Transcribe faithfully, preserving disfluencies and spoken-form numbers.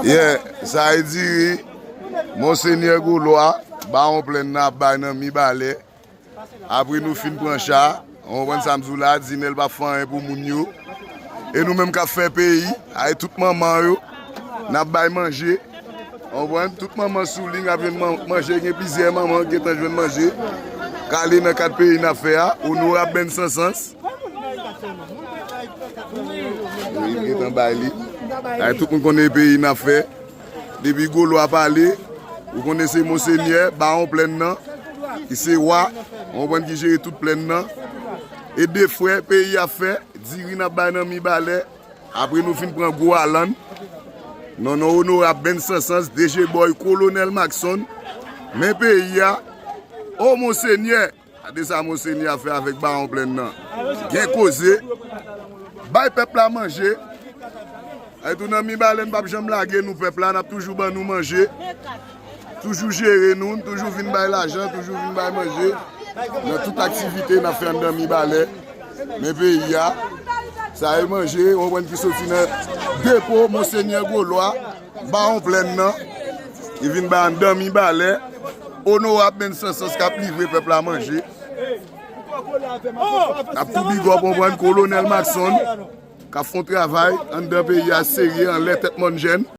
Yeah, sa e diri Monsenyè Golwa, Bawon Plèn nan ap bay nan Mibalè. Apre nou fin pran cha, w konprann sa m di w la, Dinèl p ap fè anyen pou moun yo. E nou menm k ap fè peyi, ay tout manman yo, n ap bay manje. W konprann? Tout manman sou liy ap jwenn man- manje, gen plizyè manman ki gentan jwenn manje. K ale nan kad peyi n ap fè a, Onorab Ben Sansans. Wi, m gentan bay li. Ay, tout moun konnen peyi n ap fè. Depi Golwa pale, ou konnen se Monsenyè, Bawon Plèn nan, ki se wa, w konprann, ki jere tout plèn nan. E de frè peyi ap fè, diri n ap bay nan Mibalè. Apre nou fin pran gwo alann, nan non Onorab Ben Sansans, D G Boy, Kolonèl Maxon, men peyi a, o Monsenyè! Gade sa Monsenyè ap fè avèk Bawon Plèn nan. Gen koze. Bay pèp la manje. Ay tou nan Mibalè, n p ap janm lage nou pèp la, n ap toujou ban nou manje. Toujou jere nou, n toujou vin bay lajan, toujou vin bay manje. Nan tout aktivite n ap fè anndan Mibalè. Men peyi a, sa e manje, w konprann, ki soti nan depo Monsenyè Golwa, Bawon Plèn nan, ki vin bay anndan Mibalè, Onorab Ben Sansans k ap livre pèp la manje. N ap tou big up, w konprann, Kolonèl Maxon, k ap fè yon travay anndan peyi a serye, anlè tèt mòn jèn.